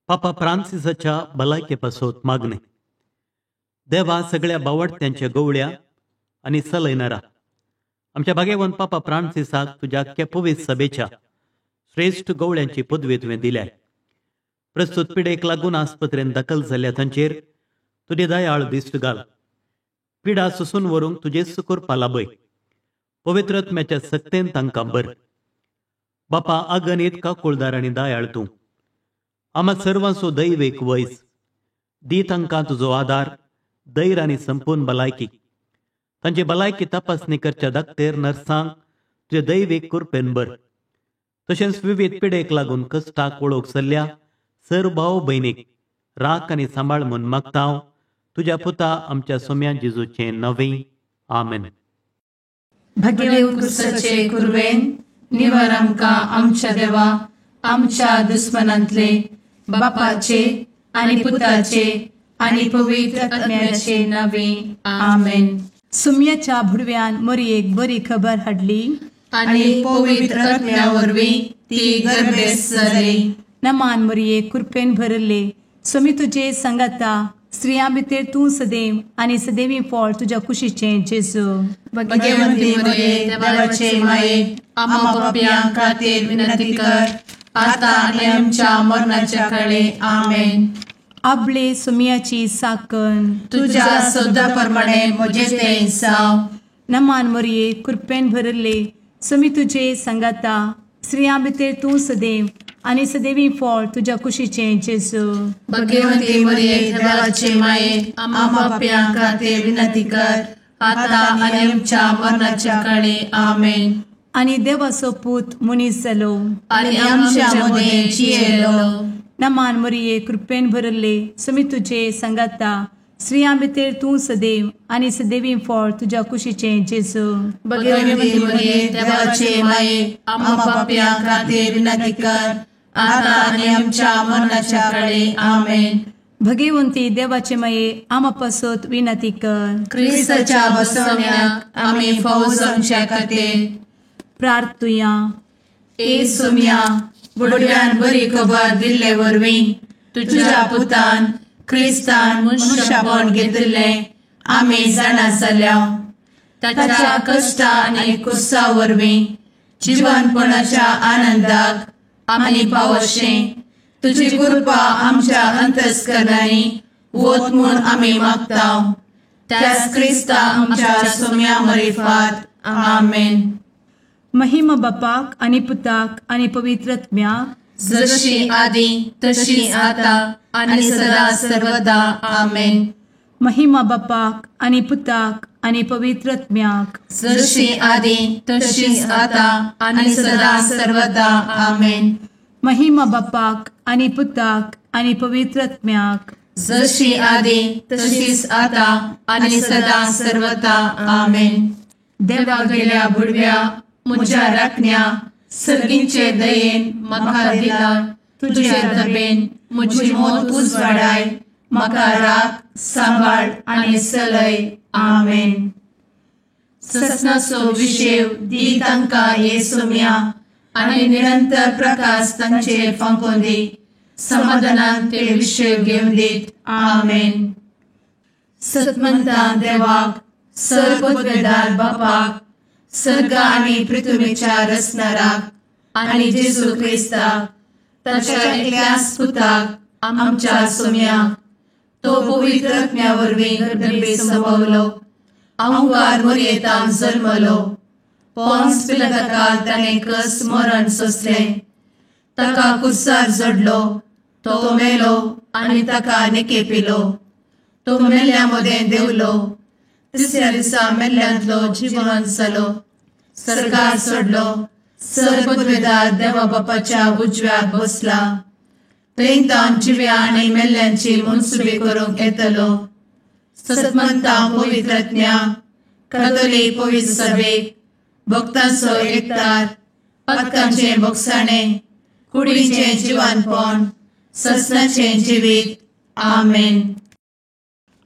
पापा फ्रांसिसाच्या भलायके पासत मागणे. देवा सगळ्या बावडत्यांच्या गवळ्या आनी सलयनारा आमच्या भागेवन पापा फ्रांसिसाक तुज्या केपोवीस सभेच्या श्रेश्ठ गवळ्यांची पदवी तुवें दिल्या. प्रस्तुत पिडेक लागून आस्पत्रेन दाखल जाल्ल्या तांचेर तुजे दयाळ दिश्ट घाल. पिडा सोसून व्हरूंक तुजेच करपा लाभय. पवित्र आत्म्याच्या सक्तेन तांकां बर. बापा अगणीत काकुळदार आनी दयाळ तूं आमा सर्वांचो दैवेक वयस दी. तांकां तुजो आदार, धैर्य आनी संपूर्ण भलायकी. तांची भलायकी तपासणी करच्या दाक्तेर नर्सांक तुजे दैवीक कृपेन बर. तशेंच विविध पिडेक लागून कश्टाक वळख चल्ल्या सर भाव भयणीक राख आनी सांबाळ म्हूण मागता हांव तुज्या पुता आमच्या सोम्या जेजूचें नवें. आमेन. भगेवंत क्रिस्ताचे कुर्वेन निवर आमकां आमच्या देवा आमच्या दुस्मनांतले बापाचे आनी पुताचे आनी पवित्र आत्म्याचे नवे. आमेन. सुम्याच्या भुडव्यान मोरयेक बरी खबर हाडली आनी पवित्र आत्म्या वरवीं ती गर्भेस्त जाली. नमान मोरये, कृपेन भरले, स्वामी तुजे सांगाता, स्त्रियां भितर तूं सदैव आनी सदैवी फळ तुज्या कुशीचें जेजू. भगवंती मोरये, देवाचे माये, आम्हा पाप्यां खातीर विनंती कर आता आनी आमच्या मरणाच्या काळे. आमेन. आपले सुमियाची साकन तुझ्या सदा प्रमाणे म्हजे तें जावं. नमान मोरये, कृपेन भरले, स्वामी तुजे सांगाता, स्त्रियां भितर तूं सदैव आनी सदैवी फळ तुज्या कुशीचें जेजू. भगवंती मोरये, देवाचे माये, आम्हा पाप्यां खातीर विनंती कर आता आनी आमच्या मरणाच्या काळे. आमेन. आनी देवाचो पूत मनीस जालो आनी आमच्या मदें जियेलो. नमान मोरये, कृपेन भरले, स्वामी तुजे सांगाता, स्त्रियां भितर तूं सदैव आनी सदैवी फळ तुज्या कुशीचें जेजू. भगवंती मोरये, देवाचे माये, आम्हा पाप्यां खातीर विनंती कर आता आनी आमच्या मरणाच्या काळे. आमेन. भगवंती देवाचे माये, आम्हा पासत विनंती कर. क्रिस्ताच्या बसवण्याक आमी फावो जावच्या खातीर प्रार्थुया. ए सोम्या, बुडव्यान बरी खबर दिल्ले वरवीं तुझ्या पुतान क्रिस्तान मनुष्यपण घेतिल्लें आमी जाणा जाल्या. ताच्या कश्टा आनी कुस्सा वरवीं जिवनपणाच्या आनंदाक आमी पावशें तुजी कृपा आमच्या अंतस्करणांनी वत म्हूण आमी मागता. त्याच क्रिस्ता आमच्या सोम्या मरिफात. आमेन. महिमा बापाक आनी पुताक आनी पवित्र आत्म्याक, जशी आदी तशी आता आनी सदा सर्वदा. आमेन. महिमा बापाक आनी पुताक आनी पवित्र आत्म्याक, जशी आदी तशीच आता आनी सदा सर्वदा. आमेन. महिमा बापाक आनी पुताक आनी पवित्र आत्म्याक, जशी आदी तशीच आता आनी सदा सर्वदा. आमेन. देवा गेल्या बुडव्या म्हज्या राखण्या सर्गींचे दयेन म्हाका दिला तुजे दबेन म्हजी मोत उजवाडाय म्हाका राख सांबाळ आनी सलय. आमेन. ससनाचो विशेव दी तांकां ये सोम्या आनी निरंतर प्रकाश तांचेर फांकोवन दी. समाधानान ते विशेव घेवन दीत. आमेन. सतमंता देवाक, सर पदवेदार बापाक, सर्ग आनी पृथ्वीच्या रचणाराक आनी जेजू क्रिस्ताक ताच्या एकल्याच पुताक आमच्या सोम्याक, तो पवित्र आत्म्या वरवीं गर्भे संभवलो, अंकार मोरयेतान जल्मलो, पोन्स पिलाताकाल ताणें कस मरण सोंसलें, ताका कुर्सार जडलो, तो मेलो आनी ताका निकेपिलो, तो मेल्ल्या मदें देंवलो, तिसऱ्या दिसा मेल्ल्यांतलो जिवन जालो, सरकार सोडलो, सर पदवेदार देवा बापाच्या उजव्याक बसला, थंय तावन जिव्या आनी मेल्ल्यांची मनसुबी करूंक येतलो. सतमंता पवित्र आत्म्या, कातोलीक पवित्र सभेक, भक्तांचो एकतार, पातकांचें भोगसाणें, कुडीचें जिवानपण, ससनाचें जिवीत. आमेन.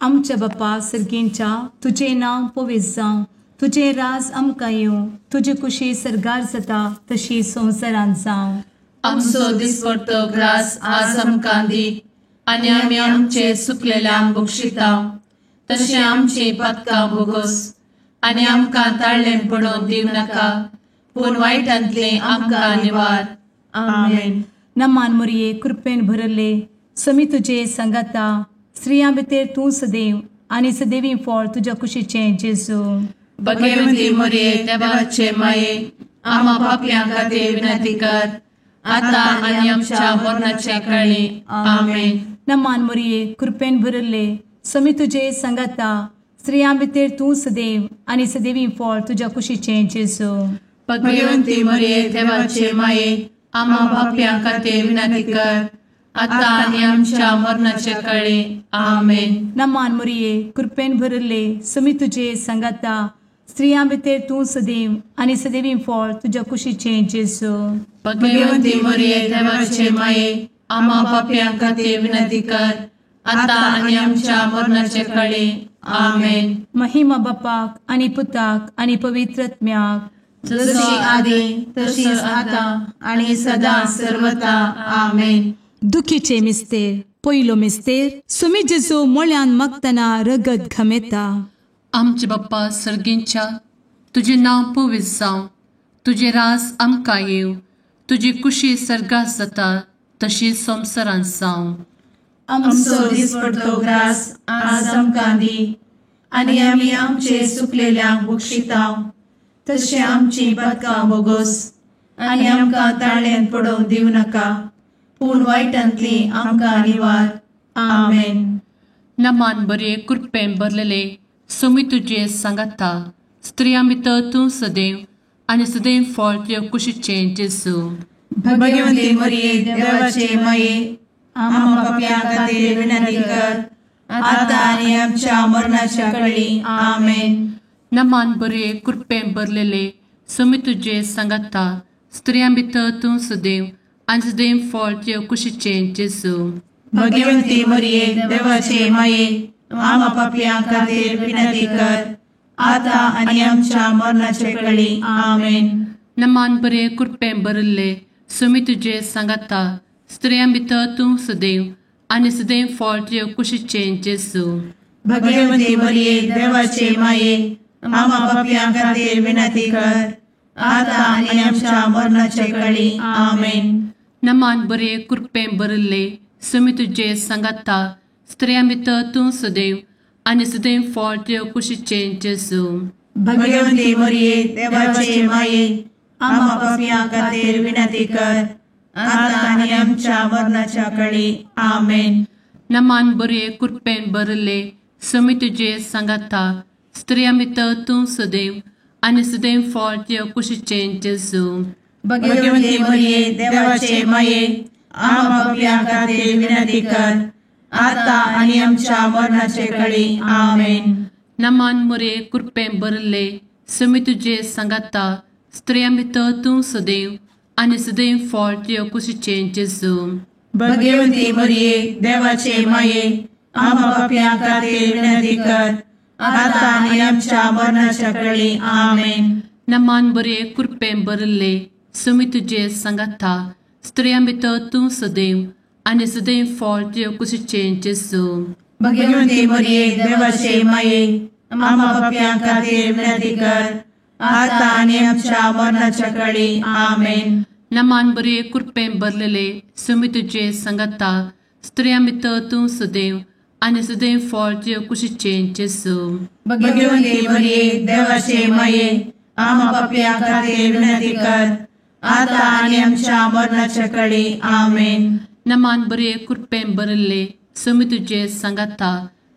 आमच्या बापा सर्गींच्या, तुजें नांव पवित्र जावं, तुजें राज आमकां येवं, तुजी कुशी सर्गार जाता तशी संवसारांत जावं. आमचो दिसपडतो ग्रास आज आमकां दी आनी आमी आमचे सुकलेल्यांक बक्षिता तशें आमची पातकां भोगोस आनी आमकां ताळ्ळें पडोवन दिवं नाका पूण वायटांतलें आमकां निवार. आमेन. नमान मोरये कृपेन भरले समी तुजे सांगाता स्त्रियां भितर तूं सदैव आनी सदैवी फळ तुज्या कुशीचें जेजू. भगवती मोरये देवाचे माये आमा पापयां खातीर विनंती कर आतां आनी आमच्या मरणाच्या काळी. आमेन. नमान मोरये कृपेन भरले समी तुजे सांगाता स्त्रियां भितर तूं सदैव आनी सदैवी फळ तुज्या कुशीचें जेजू. भगवती मोरये देवाचे माये आमा पापयां खातीर विनंती कर आतां आनी आमच्या मरणाच्या काळी. आमेन. नमान मोरये कृपेन भरले समी तुजे सांगाता स्त्रियां भितर तूं सदैव आनी सदैवी फळ तुज्या कुशीचें जेजू. भगवती मोरये देवाचे माये आमा पापयां खातीर विनंती कर आतां आनी आमच्या मरणाच्या काळी. आमेन. महिमा बापाक आनी पुताक आनी पवित्र आत्म्याक, जशी आदी तशीच आतां आनी सदां सर्वता. आमेन. दुखीचे मिस्तेर. पयलो मिस्तेर सुमी जेजू मोळ्यान मागतना रगत घमेता. आमचे बाप्पा सर्गींच्या, तुजें नांव पवित्र जावं, तुजें रास आमकां येवं, तुजी कुशी सर्गात जाता तशी संवसारांत जावं. आमचो दिसपडतो ग्रास आज आमकां दी आनी आमी आमचे सुकलेल्यांक बक्षिता तशें आमची पातकां भोगोस आनी आमकां ताळ्ळेंत पडोवंक दिवं नाका पूण वायटांतली आमकां निवार. आमेन. नमान बरे कृपेन भरलेले सोमी तुजे सांगाता, स्त्रियां भितर तूं सदैव आनी सदैव फळ तुज्या कुशीचें जेजू. भगवती मोरये देवाचे माये आमा पापयां खातीर विनंती कर आतां आनी आमच्या मरणाच्या काळी. आमेन. नमान बरे कृपेन भरलेले सोमी तुजे सांगाता, स्त्रियां भितर तूं सदैव आनी सदैव फळ तुज्या कुशीचें जेजू. भगवती मोरये देवाचे माये आमा पापयां खातीर विनंती कर आतां आनी आमच्या मरणाच्या काळी. आमेन. नमान बरे कृपेन भरिल्ले सोमी तुजे सांगाता, स्त्रियां भितर तूं सदैव आनी सदैव फळ तुज्या कुशीचें जेजू. भगवती मोरये देवाचे माये आमा पापयां खातीर विनंती कर आतां आनी आमच्या मरणाच्या काळी. आमेन. नमान बरे कृपेन भरिल्ले सोमी तुजे सांगाता, स्त्रियां भितर तूं सदैव आनी सदैव फळ तुज्या कुशीचें जेजू. भगवती मोरये देवाचे माये आमा पापयां खातीर विनंती कर आतां आनी आमच्या मरणाच्या काळी. आमेन. नमान बरे कृपेन भरिल्ले सोमी तुजे सांगाता, स्त्रियां भितर तूं सदैव आनी सदैव फळ तुज्या कुशीचें जेजू. भगवती मोरये देवाचे माये आमा पापयां खातीर विनंती कर आतां आनी आमच्या मरणाच्या काळी. आमेन. नमान मोरये कृपेन भरिल्ले सोमी तुजे सांगाता, स्त्रियां भितर तूं सदैव आनी सदैव फळ तुज्या कुशीचें जेजू. भगवती मोरये देवाचे माये आमा पापयां खातीर विनंती कर आतां आनी आमच्या मरणाच्या काळी. आमेन. नमान बरे कृपेन भरिल्ले सोमी तुजे सांगाता, स्त्रियां भितर तूं सदैव आनी सदैव फळ तुज्या कुशीचें जेजू. भगवती मोरये देवाचे माये आमा पापयां खातीर विनंती कर आतां आनी आमच्या मरणाच्या काळी. आमेन. नमान बरे कृपेन भरलेले सोमी तुजे सांगाता, स्त्रियां भितर तूं सदैव आनी सदैव फळ तुज्या कुशीचें जेजू. भगवती मोरये देवाचे माये आमा पापयां खातीर विनंती कर आतां आनी आमच्या मरणाच्या काळी. आमेन. नमान बरे कृपेन भरिल्ले सोमी तुजे सांगाता,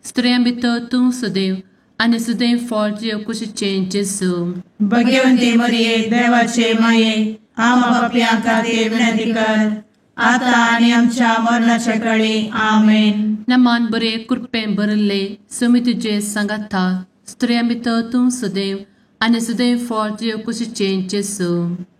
स्त्रियां भितर तूं सदैव आनी सदैव फळ तुज्या कुशीचें जेजू. भगवती मोरये देवाचे माये आमा पापयां खातीर विनंती कर आतां आनी आमच्या मरणाच्या काळी. आमेन. नमान बरे कृपेन भरिल्ले सोमी तुजे सांगाता, स्त्रियां भितर तूं सदैव आनी सदैव फळ तुज्या कुशीचें जेजू.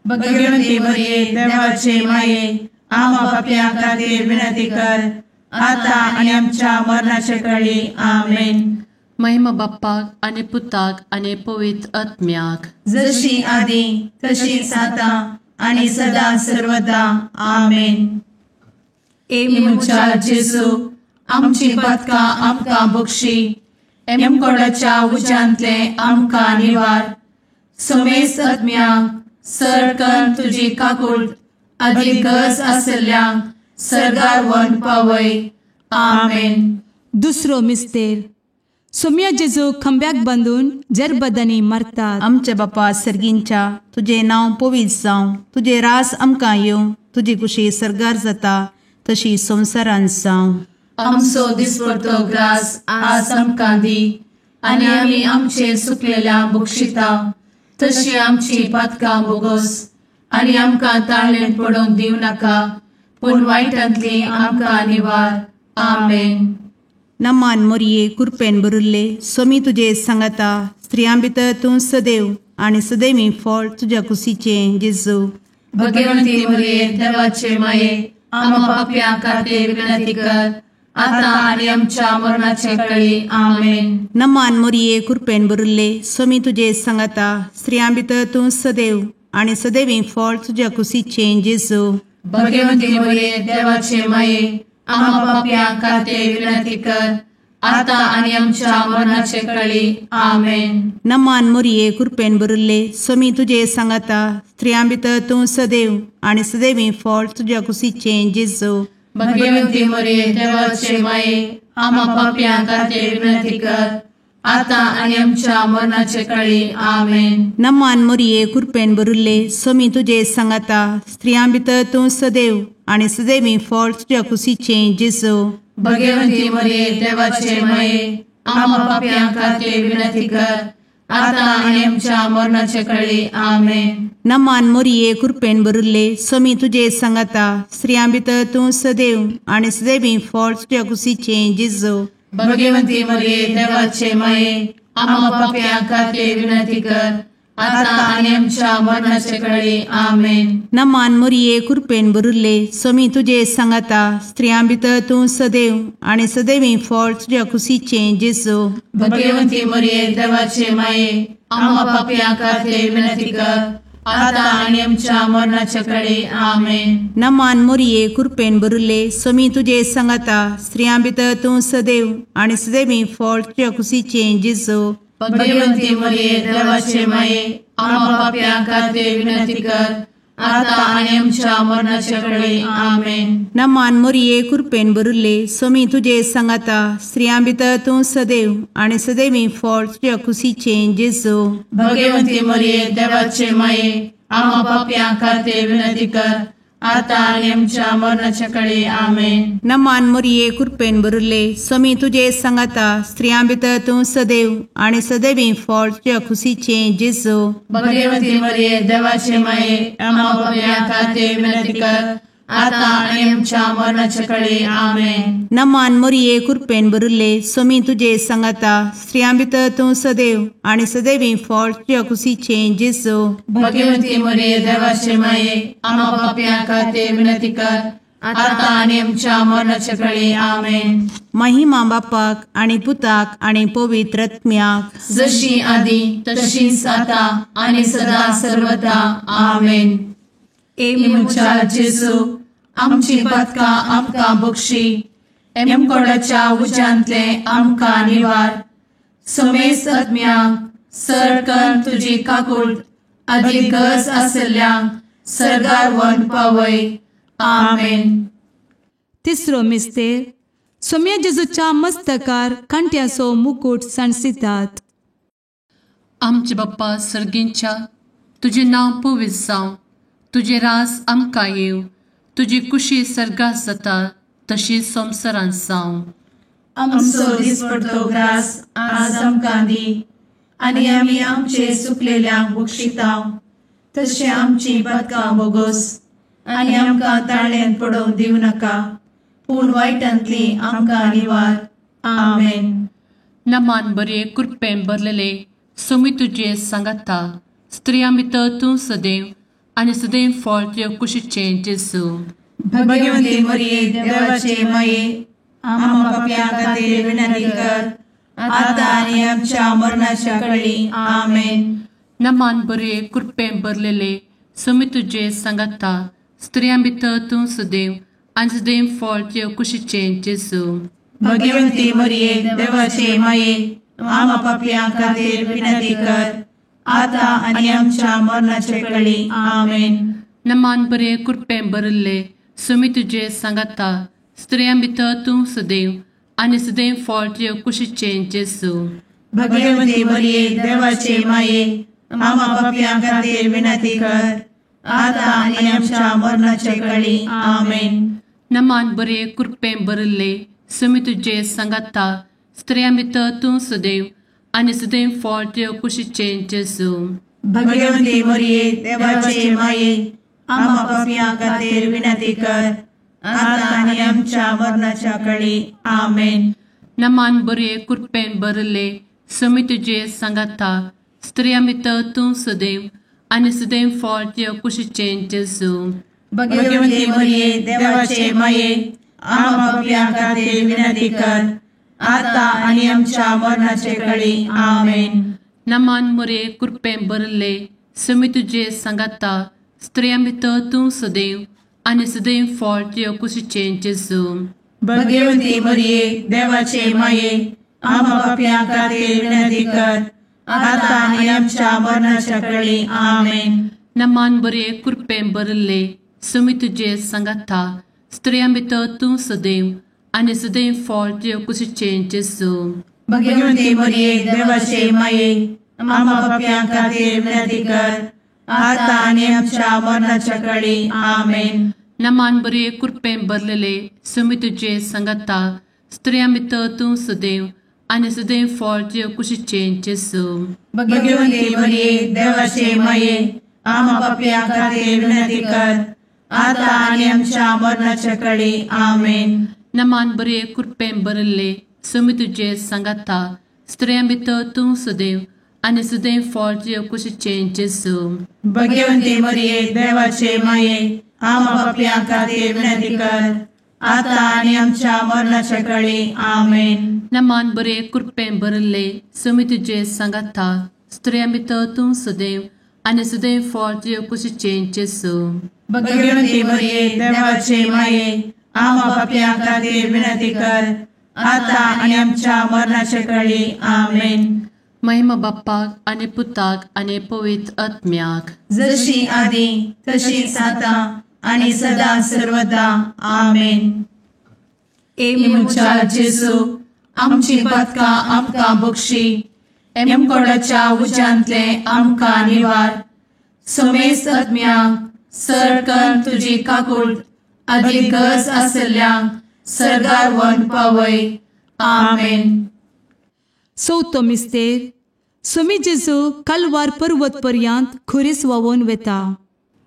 भगवती मोरये देवाचे माये आमा पापयां खातीर विनंती कर आतां आनी आमच्या मरणाच्या काळी. आमेन. महिमा बाप्पाक आनी पुताक आनी पवित्र आत्म्याक, जशी आदी तशीच आतां आनी सदा सर्वदा. आमेन. ए म्हज्या जेजू, आमची पातकां आमकां बक्षी, एमकोडाच्या उज्यांतले आमकां निवार. समेस्त आत्म्यांक सरकन तुजी काकूट आदी गरज आसल्ल्यांक सर्गार व्हरून पावय. आमेन. दुसरो मिस्तेर. सोम्या जेजू खंब्याक बांदून जरबदांनी मारतात. आमच्या बापा सर्गींच्या, तुजें नांव पवित्र जावं, तुजें रास आमकां येवं, तुजी कुशी सर्गार जाता तशी संवसारांत जावं. आमचो दिसपडतो ग्रास आज आमकां दी आनी आमी आमचे सुकलेल्या बक्षिता तशी आमची पातकां बोगस आनी आमकां ताळेन पडोवंक दिवं नाका, पूण वायटांतली आमकां निवार. आमेन. नमान मोरये, कुरपेन भरिल्ले, सोमी तुजे सांगाता, स्त्रियां भितर तूं सदैव आनी सदैवी फळ तुज्या कुशीचें जेजू. भगवंती मोरये, देवाचे माये, आमा पापयां खातीर विनंती कर आतां आनी आमच्या मरणाचे कळी. आमेन. नमान मोरये, कुरपेन भरिल्ले, सोमी तुजे सांगाता, स्त्रियां भितर तूं सदैव आनी सदैवी फळ तुज्या कुशीचें जेजू. भगवंती मोरये, देवाचे माये, आमा पापयां खातीर विनंती कर आतां आनी आमच्या मरणाचे कळी. आमेन. नमान मोरये, कुरपेन भरिल्ले, सोमी तुजे सांगाता, स्त्रियां भितर तूं सदैव आनी सदैवी फळ तुज्या कुशीचें जेजू. भगवंती मोरये, देवाचे माये, आमा पापयां खातीर विनंती कर आतां आनी आमच्या मरणाचे कळी. आमेन. नमान मोरये, कुरपेन भरिल्ले, सोमी तुजे सांगाता, स्त्रियां भितर तूं सदैव आनी सदैवी फळ तुज्या कुशीचें जेजू. भगवंती मोरये, देवाचे माये, आमा पापयां खातीर विनंती कर आतां आनी आमच्या मरणाचे कळी. आमेन. नमान मोरये, कुरपेन भरिल्ले, सोमी तुजे सांगाता, स्त्रियां भितर तूं सदैव आनी सदैवी फळ तुज्या कुशीचें जेजू. भगवंती मोरये, देवाचे माये, आमा पापयां खातीर विनंती कर आतां आनी आमच्या मरणाचे कळी. आमेन. नमान मोरये, कुरपेन भरिल्ले, सोमी तुजे सांगाता, स्त्रियां भितर तूं सदैव आनी सदैवी फळ तुज्या कुशीचें जेजू. भगवंती मोरये, देवाचे माये, आमा पापयां खातीर विनंती कर आतां आनी आमच्या मरणाचे कळी. आमेन. नमान मोरये, कुरपेन भरिल्ले, सोमी तुजे सांगाता, स्त्रियां भितर तूं सदैव आनी सदैवी फळ तुज्या कुशीचें जेजू. भगवंती मोरये, देवाचे माये, आमा पापयां खातीर विनंती कर आतां आनी आमच्या मरणाचे कळी. आमेन. नमान मोरये, कुरपेन भरिल्ले, सोमी तुजे सांगाता, स्त्रियां भितर तूं सदैव आनी सदैवी फळ तुज्या कुशीचें जेजू. भगवंती मोरये, देवाचे माये, आमा पापयां खातीर विनंती कर आतां आनी आमच्या मरणाचे कळी. आमेन. नमान मोरये, कुरपेन भरिल्ले, सोमी तुजे सांगाता, स्त्रियां भितर तूं सदैव आनी सदैवी फळ तुज्या कुशीचें जेजू. भगवंती मोरये, देवाचे माये, आमा पापयां खातीर विनंती कर आतां आनी आमच्या मरणाचे कळी. आमेन. नमान मोरये, कुरपेन भरिल्ले, सोमी तुजे सांगाता, स्त्रियां भितर तूं सदैव आनी सदैवी फळ तुज्या कुशीचें जेजू. भगवंती मोरये, देवाचे माये, आमा पापयां खातीर विनंती कर आतां आनी आमच्या मरणाचे कळी. आमेन. महिमा बापाक आनी पुताक आनी पवित्र आत्म्याक, जशी आदी तशीच आतां आनी सदा सर्वदा. आमेन. ए म्हज्या जेजू, आमची पातकां आमकां बक्षी, एमकोडाच्या उज्यांतले आमकां निवार. समेस्त आत्म्यांक सरकन तुजी काकूट आदी गरज आसल्ल्यांक सर्गार व्हरून पावय. आमेन. तिसरो मिस्तेर. सोम्या जेजूच्या मस्तकार कांट्याचो मुकूट सांडसितात. आमचे बाप्पा सर्गींच्या, तुजें नांव पवित्र जावं, तुजें रास आमकां येवं, तुजी कुशी सर्गात जाता तशी संवसारांत जावं. आमचो दिसपडतो ग्रास आज आमकां दी आनी आमी आमचे सुकलेल्यांक बक्षिता तशें आमची पातकां बोगस आनी आमकां ताळ्यांत पडोवंक दिवं नाका, पूण वायटांतली आमकां निवार. आमेन. नमान बरे कृपेन भरलेले, सोमी तुजे सांगाता, स्त्रियां भितर तूं सदैव आनी सदैव फळ तुज्या कुशीचें जेजू. भगवंती मरिये, देवाचे माये, आम्हा पाप्यां खातीर विनंती कर आतां आनी आमच्या मरणाच्या कळी. आमेन. नमान बरे कृपेन भरलेले, सोमी तुजे सांगाता, स्त्रियां भितर तूं सदैव आनी सदैव फळ तुजे कुशीचें जेजू. भगवंती मरिये देवाचे माये, आमा पापयां खातीर विनंती कर, आतां आनी आमच्या मरणाचे कळी. आमेन. नमान बरे कृपेन भरिल्ले, सोमी तुजे सांगाता, स्त्रियां भितर तूं सदैव आनी सदैव फळ तुजे कुशीचें जेजू. भगवंती मरिये देवाचे माये, आमा पापयां खातीर विनंती कर, आतां आनी आमच्या मरणाचे कळी. आमेन. नमान बरे कृपेन भरिल्ले, सोमी तुजे सांगाता, स्त्रियां भितर तूं सदैव आनी सदैव फळ तुजे कुशीचें जेजू. भगवंती मरिये देवाचे माये, आमा पापयां खातीर विनंती कर, आतां आनी आमच्या मरणाच्या कळी. आमेन. नमान बरे कृपेन भरिल्ले, सोमी तुजे सांगाता, स्त्रियां भितर तूं सदैव आनी सदैव फळ तुजे कुशीचें जेजू. भगवंती मरिये देवाचे माये, आमा पापयां खातीर विनंती कर, आतां आनी आमच्या मरणाचे कळी. आमेन. नमान मरिये कृपेन भरिल्ले, सोमी तुजे सांगाता, स्त्रियां भितर तूं सदैव आनी सदैव फळ तुजे कुशीचें जेजू. भगवंती मरिये देवाचे माये, आमा पापयां खातीर विनंती कर, आतां आनी आमच्या मरणाच्या कळी. आमेन. नमान बरे कृपेन भरिल्ले, सोमी तुजे सांगाता, स्त्रियां भितर तूं सदैव आनी सदैव फळ तुजे कुशीचें जेजू. भगवंती मरिये देवाचे माये, आमा पापयां खातीर विनंती कर, आतां आनी आमच्या मरणाच्या कळी. आमेन. नमान बरे कृपेन भरलेले, सोमी तुजे सांगाता, स्त्रियां भितर तूं सदैव आनी सदैव फळ तुजे कुशीचें जेजू. भगवंती मरिये देवाचे माये, आमा पापयां खातीर विनंती कर, आतां आनी आमच्या मरणाच्या कळी. आमेन. नमान बरे कृपेन भरिल्ले, सोमी तुजे सांगाता, स्त्रियां भितर तूं सदैव आनी सदैव फळ तुजे कुशीचें जेजू. भगवंती मरिये देवाचे माये, आमा पापयां खातीर विनंती कर, आतां आनी आमच्या मरणाच्या कळी. आमेन. नमान बरे कृपेन भरिल्ले, सोमी तुजे सांगाता, स्त्रियां भितर तूं सदैव आनी सदैव फळ तुजे कुशीचें जेजू. भगवंती मरिये देवाचे माये, आमा पापयां खातीर विनंती कर, आतां आनी आमच्या मरणाच्या कळी. आमेन. महिमा बाप्पाक आनी पुताक आनी पवित्र आत्म्याक, जशी आदी तशीच आतां आनी सदा सर्वदा. आमेन. ए म्हज्या जेजू, आमची पातकां आमकां बक्षी, एमकोडाच्या उज्यांतले आमकां निवार, समेस्त आत्म्यांक सरकन तुजी काकूट आदी गरज आसल्ल्यांक सर्गार व्हरून पावय. आमेन. चवथो मिस्तेर, सोमी जेजू कालवार पर्वत पर्यंत खुरीस व्हांवून वेता.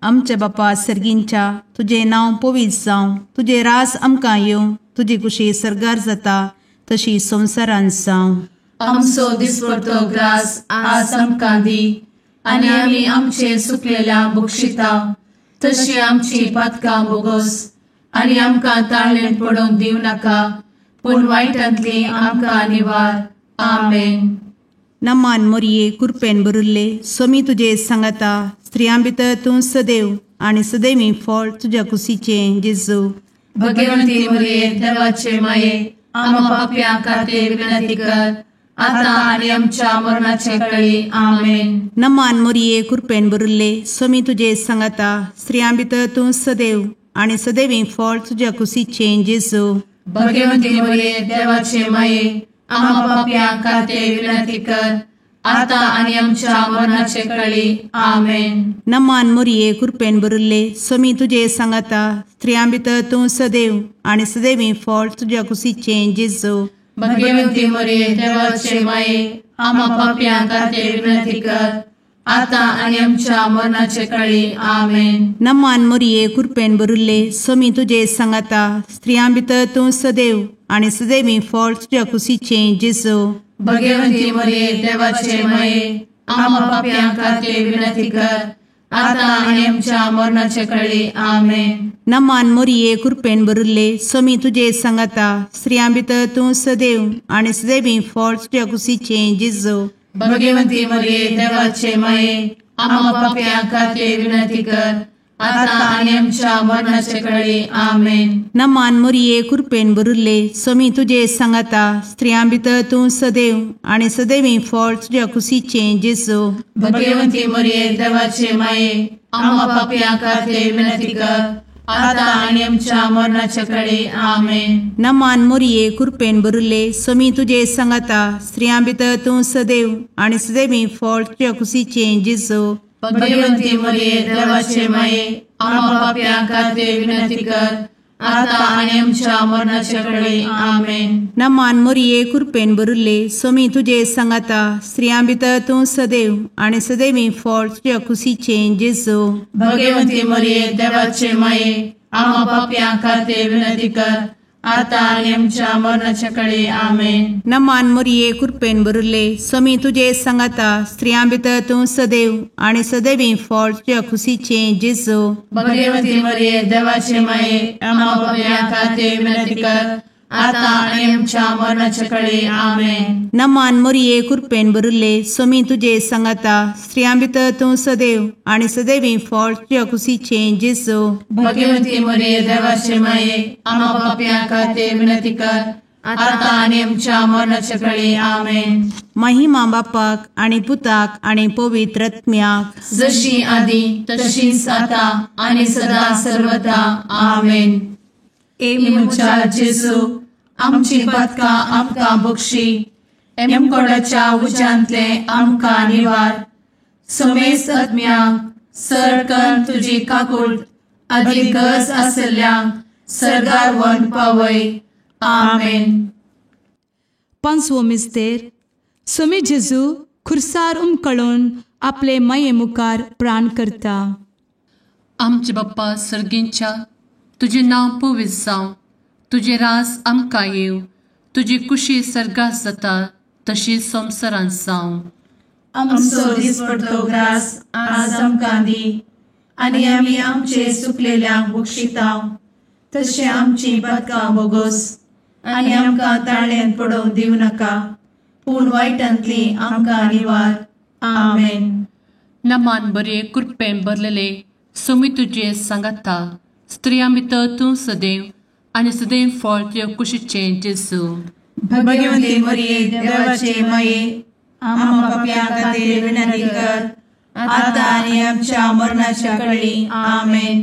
आमच्या बापा सर्गींच्या, तुजें नांव पवित्र जावं, तुजें राज आमकां येवं, तुजी कुशी सर्गार जाता तशी संवसारांत जावं. आमचो दिसपडतो ग्रास आज आमकां दी, आनी आमी आमचे सुकलेल्या बक्षिता तशी आमची पातकां बोगस, आनी आमकां ताळेन पडोवंक दिवं नाका, पूण वायटांतली आमकां निवार. आमेन. नमान मोरये कृपेन भरिल्ले, सोमी तुजे सांगाता, स्त्रियां भितर तूं सदैव आनी सदैवी फळ तुज्या कुशीचें जेजू. भगवंती मोरये देवाचे माये, आमा पापयां खातीर विनंती कर, आतां आनी आमच्या मरणाचे कळी. आमेन. नमान मोरये कृपेन भरिल्ले, सोमी तुजे सांगाता, स्त्रियां भितर तूं सदैव आनी सदैवी फळ तुज्या कुशीचें जेजू. भगवंती मोरये देवाचे माये, आमा पापयां खातीर विनंती कर, आतां आनी आमच्या मरणाचे कळी. आमेन. नमान मोरये कृपेन भरिल्ले, सोमी तुजे सांगाता, स्त्रियां भितर तूं सदैव आनी सदैवी फळ तुज्या कुशीचें जेजू. भगवंती मोरये देवाचे माये, आमा पापयां खातीर विनंती कर, आतां आनी आमच्या मरणाचे कळी. आमेन. नमान मोरये कृपेन भरिल्ले, सोमी तुजे सांगाता, स्त्रियां भितर तूं सदैव आनी सदैवी फळ तुज्या कुशीचें जेजू. भगवंती मोरये देवाचे माये, आमा पापयां खातीर विनंती कर, आतां आनी आमच्या मरणाचे कळी. आमेन. नमान मोरये कृपेन भरिल्ले, सोमी तुजे सांगाता, स्त्रियां भितर तूं सदैव आनी सदैवी फळ तुज्या कुशीचें जेजू. भगवंती मोरये देवाचे माये, आम्हा पापयां खातीर विनंती कर आता आनी आमच्या मरणाचे कळी. आमेन. नमान मोरये कृपेन भरिल्ले स्वामी तुजे सांगाता, स्त्रियां भितर तूं सदैव आनी सदैवी फळ तुज्या कुशीचें जेजू. भगवंती मोरये देवाचे माये आम्हा पापयां खातीर विनंती कर आता आनी आमच्या मरणाचे कळी. आमेन. नमान मोरये कृपेन भरिल्ले स्वामी तुजे सांगाता, स्त्रियां भितर तूं सदैव आनी सदैवी फळ तुज्या कुशीचें जेजू. भगवंती मोरये देवाचे माये आम्हा पापयां खातीर विनंती कर आता आनी आमच्या मरणाचे कळी. आमेन. नमान मोरये कृपेन भरिल्ले स्वामी तुजे सांगाता, स्त्रियां भितर तूं सदैव आनी सदैवी फळ तुज्या कुशीचें जेजू. भगवंती मोरये देवाचे माये आम्हा पापयां खातीर विनंती कर आता आनी आमच्या मरणाचे कळी. आमेन. नमान मोरये कृपेन भरिल्ले स्वामी तुजे सांगाता, स्त्रियां भितर तूं सदैव आनी सदैवी फळ तुज्या कुशीचें जेजू. भगवंती मोरये देवाचे माये आम्हा पापयां खातीर विनंती कर आता आनी आमच्या मरणाचे कळी. आमेन. नमान मोरये कृपेन भरिल्ले स्वामी तुजे सांगाता, स्त्रियां भितर तूं सदैव आनी सदैवी फळ तुज्या कुशीचें जेजू. भगवंती मोरये देवाचे माये आम्हा पापयां खातीर विनंती कर आता आनी आमच्या मरणाचे कळी. आमेन. महिमा बापाक आनी पुताक आनी पवित्र आत्म्याक, जशी आदी तशीच आता आनी सदा सर्वदा. आमेन. ए म्हज्या जेजू आमची पातकां आमकां बक्षी, एमकोडाच्या उज्यांतले आमकां निवार, समेस्त आत्म्यांक सरकन तुजी काकूट आदी गरज आशिल्ल्यांक सर्गार व्हरून पावय. आमेन. पांचवो मिस्तेर. स्वामी जेजू खुर्सार उमकळून आपले माये मुखार प्राण करता. आमचे बाप्पा सर्गींच्या, तुजें नांव पवित्र जावं, तुजें रास आमकां येवं, तुजी कुशी सर्गात जाता तशी संवसारांत जावं. आमचो दिसपडतो ग्रास आज आमकां दी आनी आमी आमचे चुकलेल्यांक बक्षितांव तशें आमची पातकां बोगोस आनी आमकां ताळ्यांत पडोवंक दिवं नाका, पूण वायटांतली आमकां निवार. आमेन. नमान बरे कृपेन भरलेले स्वामी तुजे सांगाता, स्त्रियां भितर तूं सदैव आनी सदैव फळ तुज्या कुशीचें जेजू. भगवंती मोरये देवाचे माये आम्हा पापयां खातीर विनंती कर आता आनी आमच्या मरणाच्या कळी. आमेन.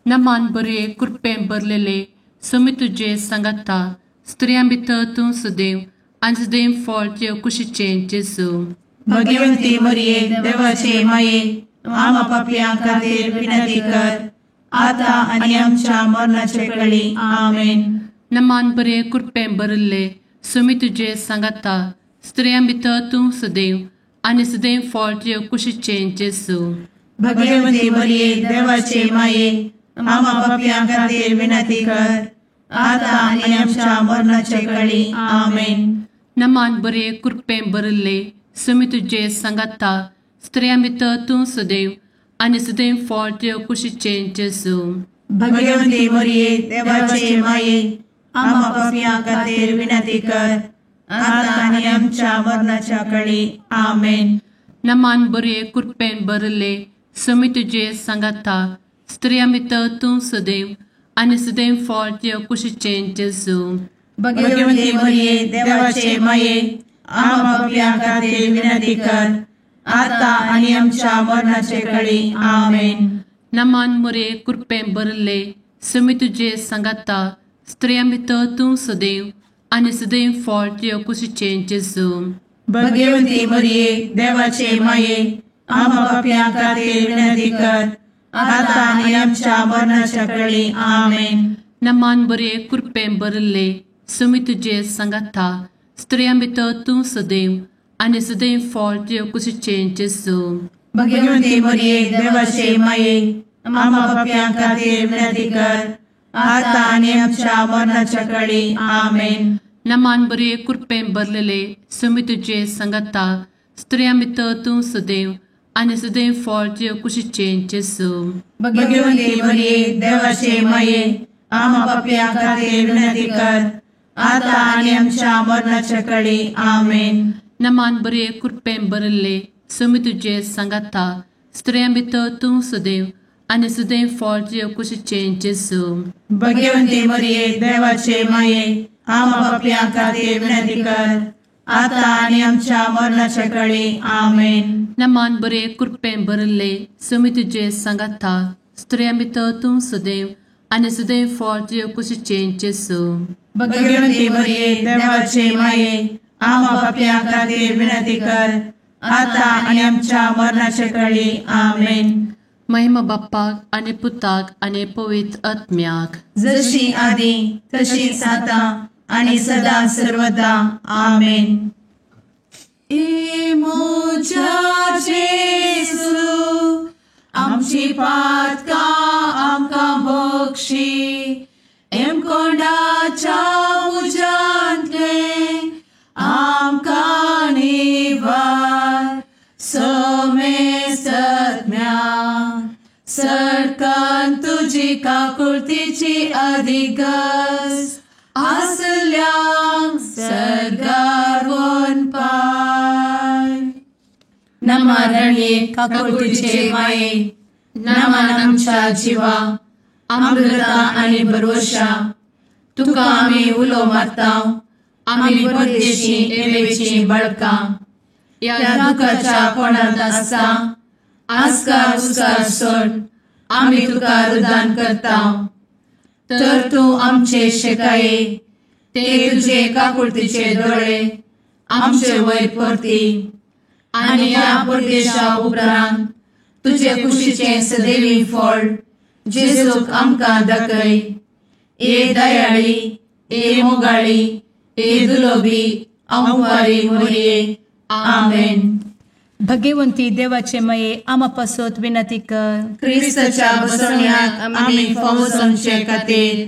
नमान बरे कृपेन भरलेले स्वामी तुजे सांगाता, स्त्रियां भितर तूं सदैव आनी सदैव फळ तुज्या कुशीचें जेजू. भगवंती मोरये देवाचे माये आम्हा पापयां खातीर विनंती कर आता आनी आमच्या मरणाचे कळी. आमेन. नमान बरे कृपेन भरिल्ले स्वामी तुजे सांगाता, स्त्रियां भितर तूं सदैव आनी सदैव फळ तुज्या कुशीचें जेजू. भगवंती मोरये देवाचे माये आम्हा पापयां खातीर विनंती कर आता आनी आमच्या मरणाचे कळी. आमेन. नमान बरे कृपेन भरिल्ले स्वामी तुजे सांगाता, स्त्रियां भितर तूं सदैव आनी सदैव फळ तुज्या कुशीचें जेजू. भगवंती मोरये देवाचे माये आम्हा पापयां खातीर विनंती कर आता आनी आमच्या मरणाच्या कळी. आमेन. नमान बरे कृपेन भरिल्ले स्वामी तुजे सांगाता, स्त्रियां भितर तूं सदैव आनी सदैव फळ तुज्या कुशीचें जेजू. भगवंती मोरये देवाचे माये आम्हा पापयां खातीर विनंती कर आता आनी आमच्या मरणाचे कळी. आमेन. नमान मोरये कृपेन भरिल्ले स्वामी तुजे सांगाता, स्त्रियां भितर तूं सदैव आनी सदैव फळ तुज्या कुशीचें जेजू. भगवंती मोरये देवाचे माये आम्हा पापयां खातीर विनंती कर आता आनी आमच्या मरणाच्या कळी. आमेन. नमान बरे कृपेन भरिल्ले स्वामी तुजे सांगाता, स्त्रियां भितर तूं सदैव आनी सदैव फळ तुज्या कुशीचें जेजू. भगवंती मोरये देवाचे माये आम्हा पापयां खातीर विनंती कर आता आनी आमच्या मरणाच्या कळी. आमेन. नमान बरे कृपेन भरलेले स्वामी तुजे सांगाता, स्त्रियां भितर तूं सदैव आनी सदैव फळ तुज्या कुशीचें जेजू. भगवंती मोरये देवाचे माये आम्हा पापयां खातीर विनंती कर आता आनी आमच्या मरणाच्या कळी. आमेन. नमान बरे कृपेन भरिल्ले स्वामी तुजे सांगाता, स्त्रियां भितर तूं सदैव आनी सदैव फळ तुजे कुशीचें जेजू. भगवंती मरिये देवाचे माये, आमा पापयां खातीर विनंती कर, आतां आनी आमच्या मरणाच्या कळी. आमेन. नमान बरे कृपेन भरिल्ले, स्वामी तुजे सांगाता, स्त्रियां भितर तूं सदैव आनी सदैव फळ तुजे कुशीचें जेजू. भगवंती मरिये देवाचे माये, आमा पापयां खातीर विनंती कर, आतां आनी आमच्या मरणाच्या कळी. आमेन. महिमा बाप्पाक आनी पुताक आनी पवित्र आत्म्याक, जशी आदी तशीच आतां आनी सदा सर्वदा. आमेन. ए म्हज्या जेजू, आमची पातकां आमकां बक्षी, एमकोंडाच्या उज्यांतलें आमकां निवार, समेस्तज्ञा सरकान तुजी काकुळतीची अधिगस आसल्यांक सर्गार वनपाय. नमरणये काकुळतीचे माये, नमन आमच्या जिवा, अमृता आनी भरवशा, तुका आमी उलो मारता, आमी परदेशी एवेची बळकां, ह्या दुखाच्या कोणांत आसता आस्कार उस्कार सोड आमी तुका रुदान करता, तर तूं आमचे शेकाये ते तुजे काकुळतीचे दोळे आमचे वयर परती, आनी ह्या परदेशा उपरांत तुजे कुशीचें सदैवी फळ जेजूक आमकां दाखय. ए दयाळी, ए मोगाळी, ए दुलोबी अंवारी मोरये. आमेन. भगवंती देवाचे मये, आमा पासत विनंती कर. क्रिस्ताच्या बसवण्याक आमी फावो जावचे खातीर.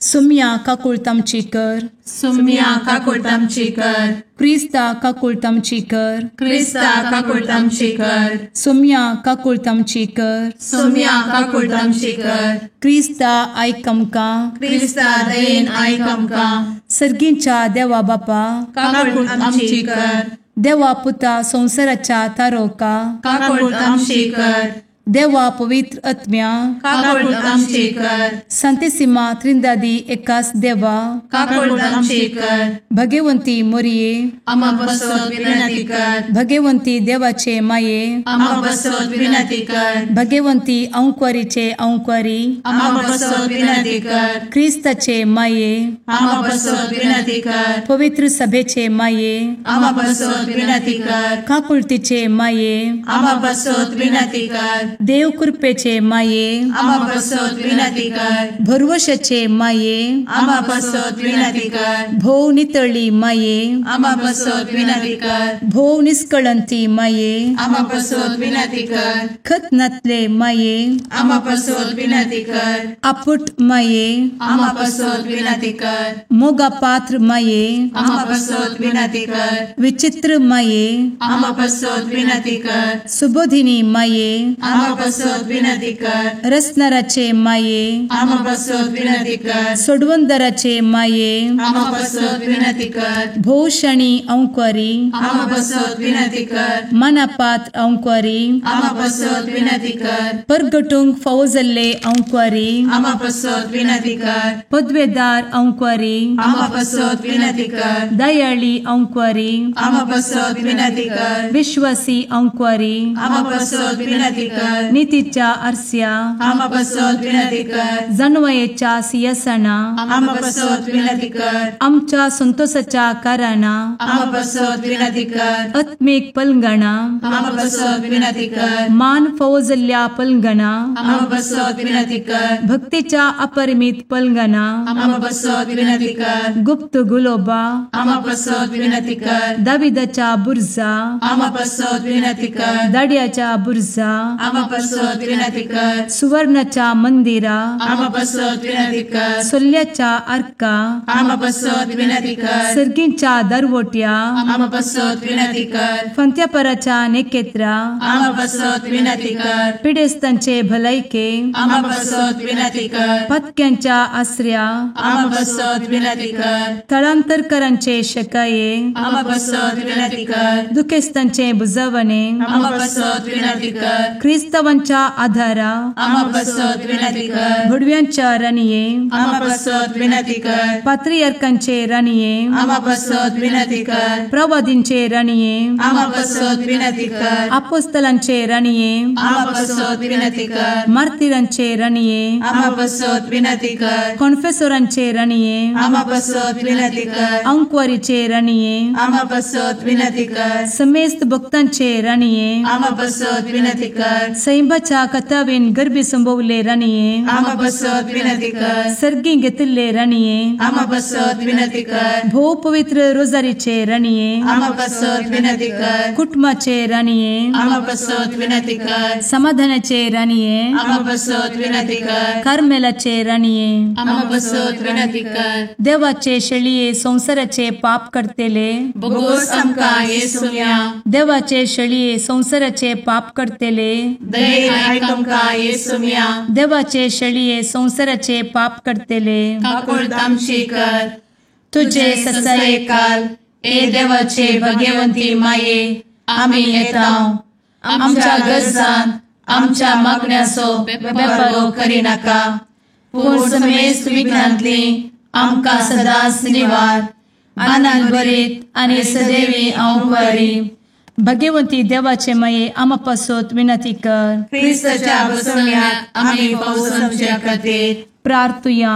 सुम्या काकुळट आमची कर. सुम्या काकुळट आमची कर. क्रिस्ता काकुळट आमची कर. क्रिस्ता काकुळट आमची कर. सुम्या काकुळट आमची कर. सुम्या काकुळट आमची कर. क्रिस्ता आयक आमकां. क्रिस्ता दयेन आयक आमकां. सर्गींच्या देवा बापा, काकुळट आमची कर. देवा पुता संवसाराच्या तारोका, काकुळट आमची कर. देवा पवित्र आत्म्या, काकुळट आमची कर. सांतिसिमा त्रिंदादी एकास देवा, काकुळट आमची कर. भगवंती मोरये, आमा पासत विनंती कर. भगवंती देवाचे माये, आमा पासत विनंती कर. भगवंती अंकुरीचे अंकुरी, आमा पासत विनंती कर. क्रिस्ताचे माये, आमा पासत विनंती कर. पवित्र सभेचे माये, आमा पासत विनंती कर. काकुळतीचे माये, आमा पासत विनंती कर. देव कृपेचे माये, आमा पासत विनंती कर. भरवशाचे माये, आमा पासत विनंती कर. भोव नितळी माये, आमा पासत विनंती कर. भोव निष्कळंती माये, आमा पासत विनंती कर. खतनातले माये, आमा पासत विनंती कर. आपुट माये, आमा पासत विनंती कर. मोगा पात्र माये, आमा पासत विनंती कर. विचित्र माये, आमा पासत विनंती कर. सुबोधिनी माये, आमा पासत विनंती कर. रसनाराचे माये, आमा पासत विनंती कर. सोडवंदराचे माये, आमा पासत विनंती कर. भोवशणी अंकुरी, आमा पासत विनंती कर. मनापात्र अंकुरी, आमा पासत विनंती कर. परगटूंक फावो जाल्ले अंकुरी, आमा पासत विनंती कर. पदवेदार अंकुरी, आमा पासत विनंती कर. दयाळी अंकुरी, आमा पासत विनंती कर. विश्वासी अंकुरी, आमा पासत विनंती कर. नितीच्या आरस्या, आमा पासत विनंती कर. जानवयेच्या सिंहासना, आमा पासत विनंती कर. आमच्या संतोषाच्या कारणा, आमा पासत विनंती कर. आत्मीक पलंगणा, आमा पासत विनंती कर. मान फावो जाल्ल्या पलंगणा, आमा पासत विनंती कर. भक्तीच्या अपरिमित पलंगणा, आमा पासत विनंती कर. गुप्त गुलोबा, आमा पासत विनंती कर. दाविदाच्या बुर्जा, आमा पासत विनंती कर. दाड्याच्या बुर्जा, आमा पासत विनंती कर। सुवर्णाच्या मंदिरा आमा पासत विनंती कर। सोल्याच्या आर्का आमा पासत विनंती कर। सर्गींच्या दरवोट्या आमा पासत विनंती कर। फंत्यापराच्या नेकेत्रा आमा पासत विनंती कर। पिडेस्तांचे भलायके आमा पासत विनंती कर। पत्क्यांच्या आसऱ्या आमा पासत विनंती कर। थळांतरकरांचे शकाये आमा पासत विनंती कर। दुखेस्तांचे बुजवणे आमा पासत विनंती कर। क्रिस्तावांच्या आधारा आमा पासत विनंती कर। भुडव्यांच्या राणये आमा पासत विनंती कर। पात्रियार्कांचे राणये आमा पासत विनंती कर। प्रवादींचे राणये आमा पासत विनंती कर। अपोस्तलांचे राणये आमा पासत विनंती कर। मार्तीरांचे राणये आमा पासत विनंती कर। कॉन्फेसोरांचे राणये आमा पासत विनंती कर। अंकवारीचे राणये आमा पासत विनंती कर। समेस्त भक्तांचे राणये आमा पासत विनंती कर। सैंबाच्या कथावेन गर्भी संभवले राणये आमा पासत विनंती कर। सर्गी घेतिल्ले राणये आमा पासत विनंती कर। भोव पवित्र रोजारीचे राणये आमा पासत विनंती कर। कुटुंबाचे राणये आमा पासत विनंती कर। समाधानाचे राणये आमा पासत विनंती कर। कार्मेलाचे राणये आमा पासत विनंती कर। देवाचे शेळये संसाराचे पाप करतेले बोगोस आमकां येसुम्या देवाचे शेळये संसाराचे पाप करतेले दयेन आयक आमकां येसुम्या देवाचे शेळये संसाराचे पाप करतेले काकुळट आमची कर। तुझे ससायेकाल ए देवाचे भगवंती माये आमी येता आमच्या गरजान आमच्या मागण्याचो बेपारो करिनाका पूण समेस्त विघ्नांतली आमकां सदांच निवार आनंद भरीत आनी सदैवी अंकुरी भगवंती देवाचे माये आमा पासत विनंती कर। क्रिस्ताच्या बसवण्यात आमी पावस आमच्या खातीर प्रार्थुया।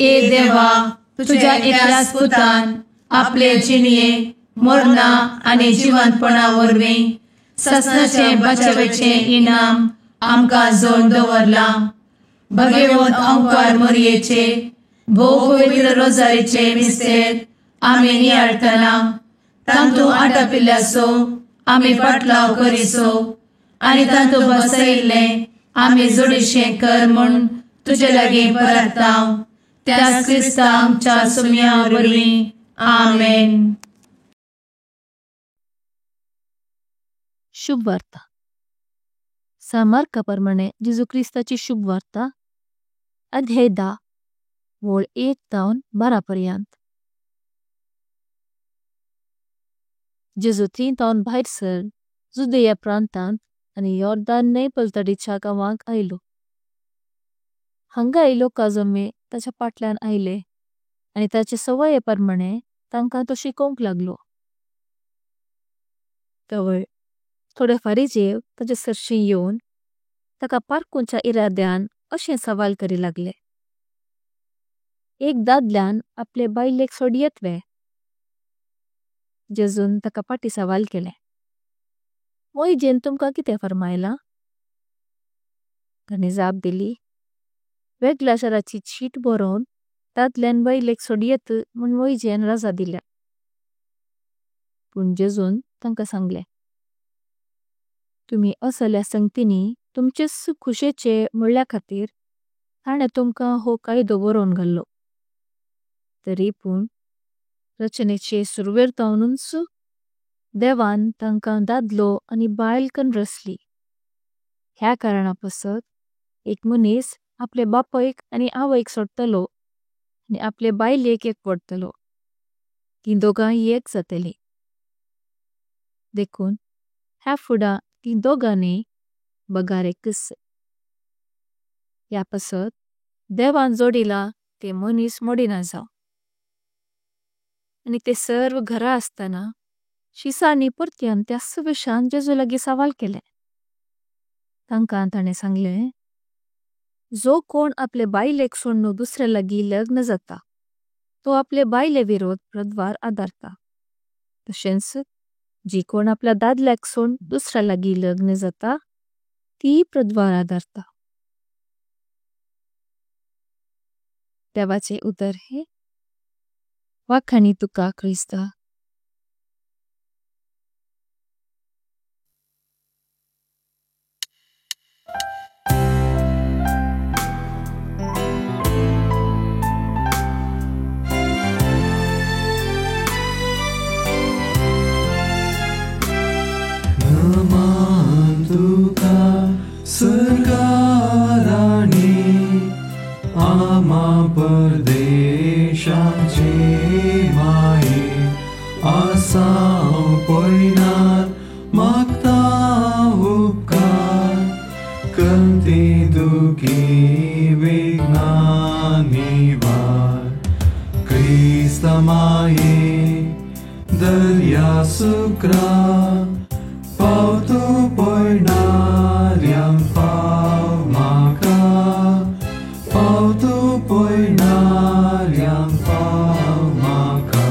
ए देवा तुझ्या एकल्याच पुतान आपले जिणये मरणा आनी जिवंतपणा वरवीं ससनाचे बचावेचे इनाम आमकां जोड दवरलां। भगवंत अंकार मोरयेचे भोव पवित्र रोजारीचे मिस्तेर आमी नियाळटना तांतू आटापिल्ल्याचो आमी पाटलाव करिसो आनी तांतू बसयिल्लें आमी जोडीशें कर म्हूण तुजे लागीं परताव त्या क्रिस्ता आमच्या सुम्या वरवीं आमेन। शुभ वार्ता। सांत मार्का प्रमाणे जेजू क्रिस्ताची शुभ वार्ता अध्याय 10 वळ 1 तावन 12 पर्यंत। जेजू थंय तावन भायर सर जुदेया प्रांतांत आनी योर्दान न्हंय पलतडीच्या गांवांक आयलो। हांगा लोक जमे ताच्या पाटल्यान आयले आनी ताचे सवये प्रमाणे तांकां तो शिकोवंक लागलो। तवळ थोडे फारिजेव ताचे सरशी येवन ताका पारकूंच्या इराद्यान अशें सवाल करी लागले, एक दादल्यान आपले बायलेक सोडयेत वे? जेजून ताका पाटी सवाल केले, मोइजेन तुमकां कितें फर्मायलां? ताणें जाप दिली, वेगळ्या शाराची चीट बरोवन दादल्यान बायलेक सोडयेत म्हूण मोइजेन रजा दिल्या। पूण जेजून तांकां सांगलें, तुमी असल्या संगतींनी तुमचेच खुशेचे म्हळ्या खातीर ताणें तुमकां हो कायदो बरोवन घाल्लो। तरी पूण रचनेचे सुरवेर तावनूच देवान तांकां दादलो आनी बायल कन्न रचली। ह्या कारणा पासत एक मनीस आपले बापायक आनी आवयक सोडतलो आनी आपले बायलेक एक पडतलो, तीं दोगांय एक जातलीं। देखून ह्या फुडां तीं दोगां न्ही बगार एकच। ह्या पासत देवान जोडिला ते मनीस मोडिना जावं। आनी ते सर्व घरा आसतना शिसांनी परत्यान त्यास विशान जेजू लागीं सवाल केले। तांकां ताणें सांगलें, जो कोण आपले बायलेक सोडून दुसऱ्या लागीं लग्न जाता तो आपले बायले विरोध प्रद्वार आदारता। तशेंच जी कोण आपल्या दादल्याक सोडून दुसऱ्या लागीं लग्न जाता ती प्रद्वार आदारता। देवाचे उतर हे वाखाणी तुका क्रिस्ता। हांव पयणार मागता उपकार कंती दुखी विघ्नां निवार क्रिस्तमाये दर्या सुक्रा पावतो पयणाऱ्यांक पाव म्हाका पावतो पयणाऱ्यांक पाव म्हाका.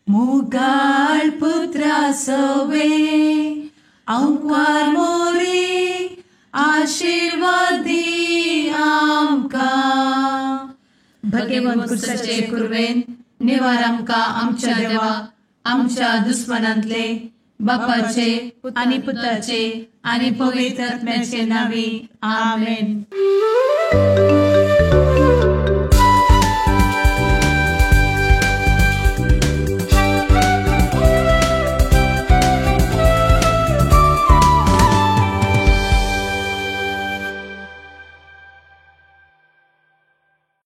मुगाळ पुत्रा सवे अंकार मोरे आशीर्वादी आमकां. भगेवन कुर्साचे कुर्वेन निवार आमकां आमच्या देवा आमच्या दुस्मनांतले बापाचे आनी पुताचे आनी पवित्र आत्म्याचे नांवी आमेन.